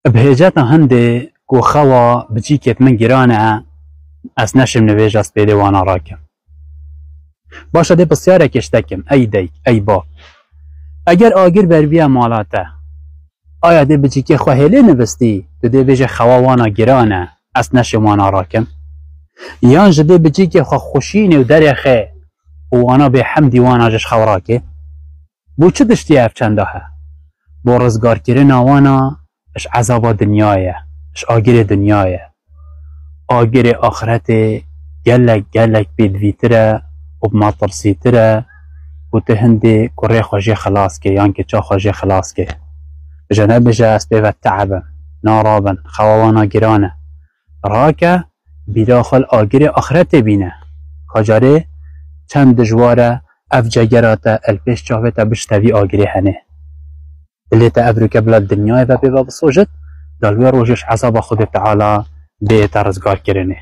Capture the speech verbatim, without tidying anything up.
Bi hêceta hindê ku xewa biçîkêt min giran e, ez neşim nivêja spêdê wana rakim. Başa dê pisyarek ji te kim, ey deyk, ey bab. Eger agir berviya mala te, aya dê biçîkê xwe hêlê nivistî, tu dê bêje xewa wana giran e, ez neşim wana rakim? Yan ji dê biçîkê xwe xuşînê û derêxê û wana bê hemdî wana ji xew rake? Bo çi tiştî ev çenda he? Bo rizgarkirina wana ji ezaba dinyayê, ji agirê dinyayê. Agirê axretê gelek, gelek pêdivîtir e û bi metirsîtir e ku tu hindê kurê xwe jê xilas ke yan keça xwe jê xilas ke. Bije nebije ez pê ve te'eb im, narabin, xewa wana giran e. Rake, bîra xwe li agirê axretê bîne. Ka carê çend dijwar e ev cegera te el pêş çavê te bişte vî agirê henê. Dilê te evroke bila dinyayê ve pê ve bisojit, da li wê rojê ji ezaba Xwedê Teala bê te rizgar kirinê.